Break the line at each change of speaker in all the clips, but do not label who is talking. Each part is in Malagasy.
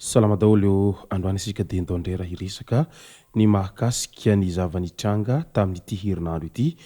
Salama daholo ô! Androany isika dia ndao indray raha hiresaka ny mahakasika ny zava-nitranga tamin'ity herinandro ity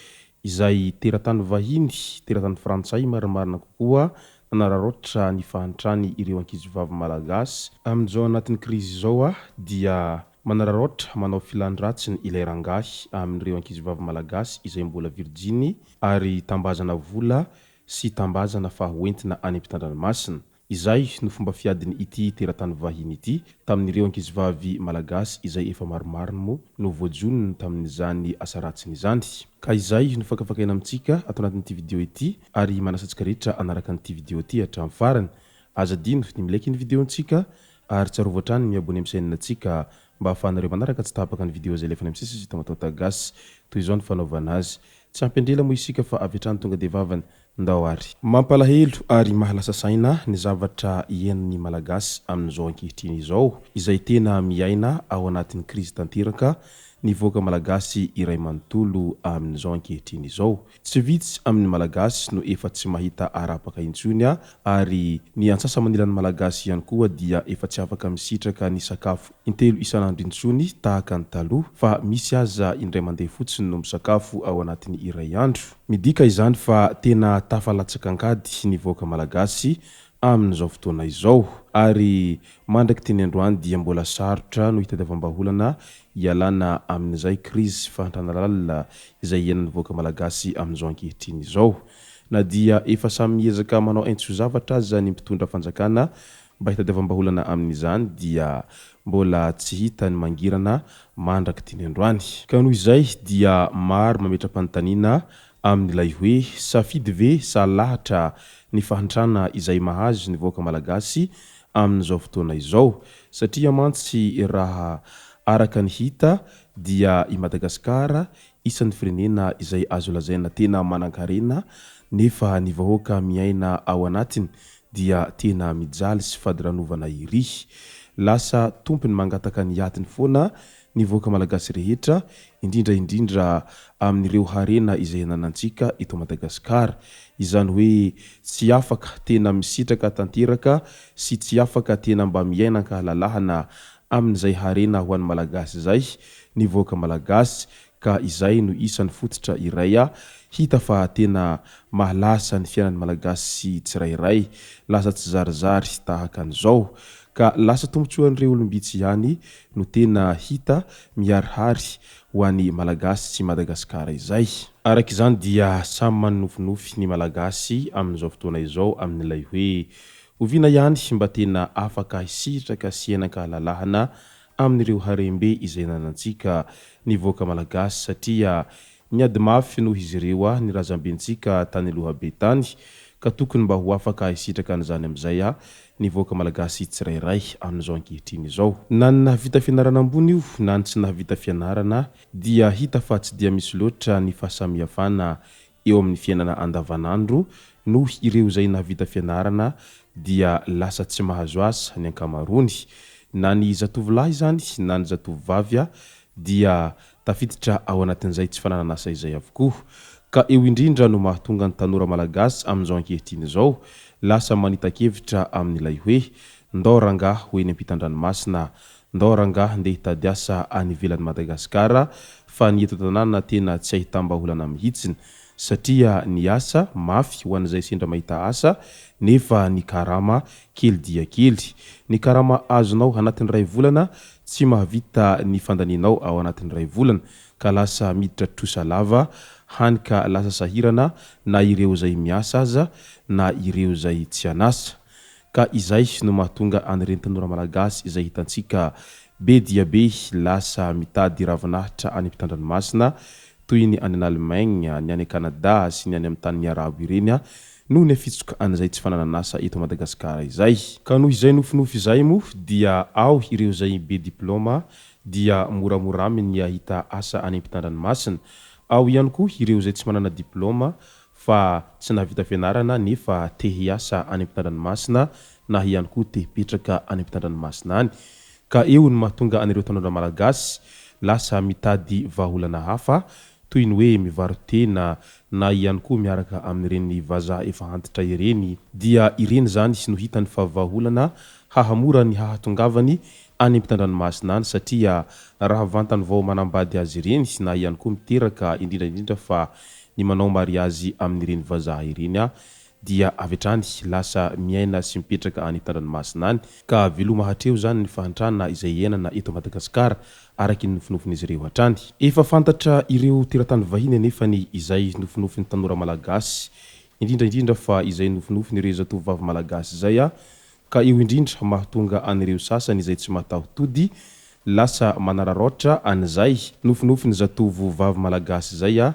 izay teratany vahiny, teratany frantsay marimarina kokoa, nanararaotra ny fahantrany ireo ankizivavy malagasy. Amin'izao anatin'ny krizy izao dia manararaotra manao filan-dratsiny ilay rangahy amin'ireo ankizivavy malagasy izay mbola virjiny ary tambazana vola sy tambazana fa hoentina any ampitan-dranomasina. Izay no fomba fiadiny ity teratany vahiny ity tamin'ireo ankizivavy malagasy izay efa maromaro moa no voajonony tamin'izany asa ratsiny izany. Ka izay no fakafakaina amintsika ato anatin'ity video ity ary manasa antsika rehetra hanaraka an'ity video ity hatramin'ny farany. Aza adino ny mi-like ny video-ntsika ary tsarovy hatrany ny mi-abonner amin'ny chaîne-ntsika mba ahafahanareo manaraka tsy tapaka ny video izay alefany amin'ny sisa sy Tamatota Gasy. Toy izao ny fanaovana azy. Tsy ampy andrela moa isika fa avy hatrany tonga dia vavany. Ndao ary. Mampalahelo ary mahalasa saina ny zavatra iainan'ny Malagasy amin'izao ankehitriny izao, izay tena miaina ao anatin'ny krizy tanteraka ny vahoaka Malagasy iray manontolo amin'izao ankehitriny izao. Tsy vitsy amin'ny Malagasy no efa tsy mahita arapaka intsony ary ny antsasa-manilan'ny Malagasy ihany koa dia efa tsy afaka misitraka ny sakafo intelo isan'andro intsony tahaka ny taloha fa misy aza indray mandeha fotsiny no misakafo ao anatin'ny iray andro. Midika izany fa tena tafalatsaka an-kady ny vahoaka Malagasy amin'izao fotoana izao. Ary mandraky teny androany dia mbola sarotra no hitadiavam-bahaolana hialana amin'izay krizy sy fahantrana lalina izay iainan'ny vahoaka Malagasy amin'izao ankehitriny izao. Na dia efa samy miezaka manao aintso-zavatra aza ny mpitondra fanjakana mba hitadiavam-bahaolana amin'izany dia mbola tsy hita ny mangirana mandraky teny androany. Ka noho izay dia maro mametra-panontaniana amin'ilay hoe safidy ve sa lahatra ny fahantrana izay mahazo ny vahoaka Malagasy amin'izao fotoana izao satria mantsy raha araka ny hita dia i Madagasikara isan'ny firenena izay azo lazaina tena manankarena nefa ny vahoaka miaina ao anatiny dia tena mijaly sy fadiranovana ery. Lasa tompony mangataka ny atiny foana ny vahoaka Malagasy rehetra, indrindra indrindra amin'ireo harena izay ananantsika eto Madagasikara. Izany hoe tsy afaka tena misitraka tanteraka sy tsy afaka tena mba miaina ankahalalahana amin'izay harena ho an'ny Malagasy izay ny vahoaka Malagasy ka izay no isan'ny fototra iray hita fa tena mahalasa ny fiainan'ny Malagasy tsirairay lasa tsizarizary tahaka an'izao. Ka lasa tombontsoan'ireo olom-bitsy ihany no tena hita miharihary ho an'ny Malagasy sy Madagasikara izay. Araka izany dia samy manonofinofy ny Malagasy amin'izao fotoana izao amin'ilay hoe oviana ihany mba tena afaka hisitraka sy hiainan-kahalalahana amin'ireo harem-be izay ananantsika ny vahoaka Malagasy satria Niady mafy noho izy ireo aho ny razambentsika tany aloha be tany ka tokony mba ho afaka hisitraka an'izany amin'izay aho ny vahoaka malagasy tsirairay amin'izao ankehitriny izao. Na ny nahavita fianarana ambony io na ny tsy nahavita fianarana dia hita fa tsy dia misy loatra ny fahasamihafana eo amin'ny fiainana andavanandro noho ireo izay nahavita fianarana dia lasa tsy mahazo asa ny ankamaroany na ny zatovolahy izany na ny zatovovavy dia Tafiditra ao anatin'izay tsy fananan'asa izay avokoa. Ka eo indrindra no mahatonga ny tanora malagasy amin'izao ankehitriny izao lasa manita-kevitra amin'ilay hoe ndao rangaha ho eny ampitan-dranomasina, ndao rangaha ndeha hitady asa any ivelan'i Madagasikara fa ny eto an-tanàna tena tsy ahitam-bahaolana mihitsiny satria ny asa mafy ho an'izay sendra mahita asa nefa ny karama kely dia kely. Ny karama azonao anatin'ny iray volana tsy mahavita ny fandanianao ao anatin'ny iray volana ka lasa miditra trosa lava, hany ka lasa sahirana na ireo izay miasa aza na ireo izay tsy an'asa. Ka izay no mahatonga an'ireny tanora malagasy izay hitantsika be dia be lasa mitady ravinahitra any ampitan-dranomasina toy ny any Allemagne, ny any Canada sy ny any amin'ny tanin'ny Arabo ireny. noho ny afitsoka an'izay tsy fananan'asa eto Madagasikara izay. Ka noho izay nofinofy izay moa dia ao ireo izay be diplaoma dia moramora aminy ny hahita asa any ampitan-dranomasina, ao ihany koa ireo izay tsy manana diplaoma fa tsy nahavita fianarana nefa te hiasa any ampitan-dranomasina na ihany koa te hipetraka any ampitan-dranomasina any. Ka eo no mahatonga an'ireo tanora malagasy lasa mitady vahaolana hafa toy ny hoe mivaro-tena na ihany koa miaraka amin'ireny vazaha efa antitra ireny dia ireny izany no hitany fa vahaolana hahamora ny hahatongavany any ampitan-dranomasina any satria raha vantany vao manambady azy ireny na ihany koa miteraka indrindra indrindra fa ny manao mariazy amin'ireny vazaha ireny dia avy hatrany lasa miaina sy mipetraka any ampitan-dranomasina any ka veloma hatreo izany ny fahantrana izay iainana eto Madagasikara araky ny nofinofin'izy ireo hatrany. Efa fantatra ireo teratany vahiny anefa ny izay nofinofin'ny tanora malagasy indrindra indrindra fa izay nofinofin'ireo zatovovavy malagasy izay ka eo indrindra mahatonga an'ireo sasany izay tsy mataho-tody lasa manararaotra an'izay nofinofin'ny zatovo vavy malagasy izay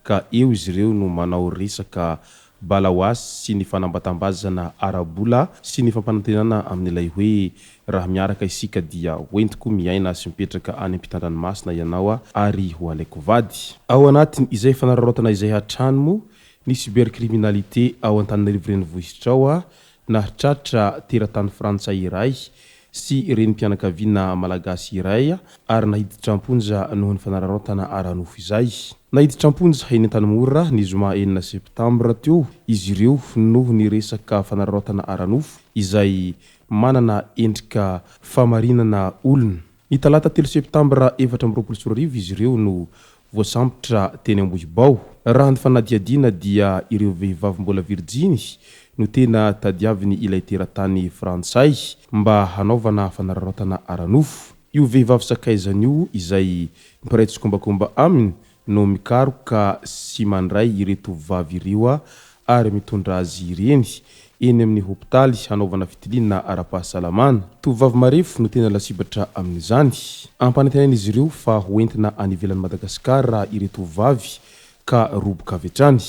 ka eo izy ireo no manao resaka balaoasy sy ny fanambatambazana ara-bola sy ny fampanantenana amin'ilay hoe raha miaraka isika dia hoentiko miaina sy mipetraka any ampitan-dranomasina ianao ary ho alaiko vady. Ao anatin' izay fanararaotana izay hatrany moa ny cybercriminalité ao Antananarivo renivohitra ao Nahatratra teratany frantsay iray sy renim-pianakaviana malagasy iray ary naiditra am-ponja noho ny fanararaotana ara-nofo izay. Naiditra am-ponja eny Antanimora ny zoma enina septambra teo izy ireo noho ny resaka fanararaotana ara-nofo izay manana endrika famarinana olona. Ny talata telo septambra 2024 izy ireo no voasambotra teny Ambohibao. Raha ny fanadihadiana dia ireo vehivavy mbola virjiny no tena tadiaviny ilay teratany frantsay mba hanaovana fanararaotana ara-nofo. Io vehivavy sakaizany io izay mpiray tsikombakomba aminy no mikaroka sy mandray ireto tovovavy ireo ary mitondra azy ireny eny amin'ny hopitaly hanaovana fitiliana ara-pahasalamana. Tovovavy marefo no tena lasibatra amin'izany. Ampanantenain'izy ireo fa ho entina any ivelan'i Madagasikara ireto tovovavy ka roboka avy hatrany.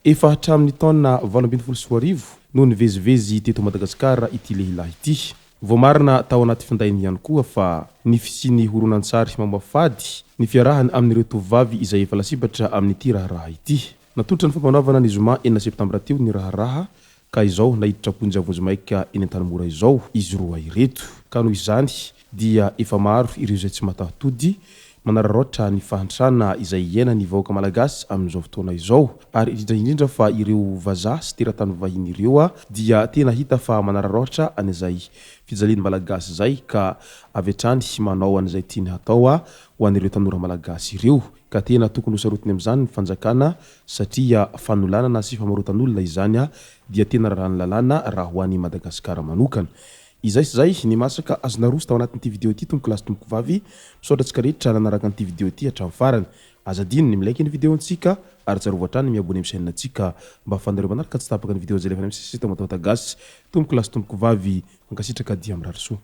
Efa hatramin'ny taona 2018 no nivezivezy teto Madagasikara ity lehilahy ity. Voamarina tao anaty findainy ihany koa fa ny fisian'ny horonantsary mamoafady ny fiarahany amin'ireo tovovavy izay efa lasibatra amin'ity raharaha ity. Natolotra ny fampanoavana ny zoma enina septambra teo ny raharaha ka izao naiditra am-ponja vonjimaika eny Antanimora izao izy roa ireto. Ka noho izany dia efa maro ireo izay tsy mataho-tody manararaotra ny fahantrana izay iainan'ny vahoaka malagasy amin'izao fotoana izao ary indrindra indrindra fa ireo vazaha sy teratany vahiny ireo dia tena hita fa manararaotra an'izay fijalian'ny malagasy izay ka avy hatrany manao an'izay tiany hatao ho an'ireo tanora malagasy ireo. Ka tena tokony ho sarotiny amin'izany ny fanjakana satria fanolanana sy famarotan'olona izany dia tena raràn'ny lalàna raha ho an'i Madagasikara manokana. Izay sy izay ny masaka azo naroso tao anatin'ity video ity tompoko lahy sy tompoko vavy. Misaotra antsika rehetra nanaraka an'ity video ity hatramin'ny farany. Aza adino ny mi-like ny video ntsika ary tsarovy hatrany ny mi-abonner amin'ny chaîne ntsika mba ahafahanareo manaraka tsy tapaka ny video izay alefanay misesy eto Mataota Gasy. Tompoko lahy sy tompoko vavy, mankasitraka dia mirary soa.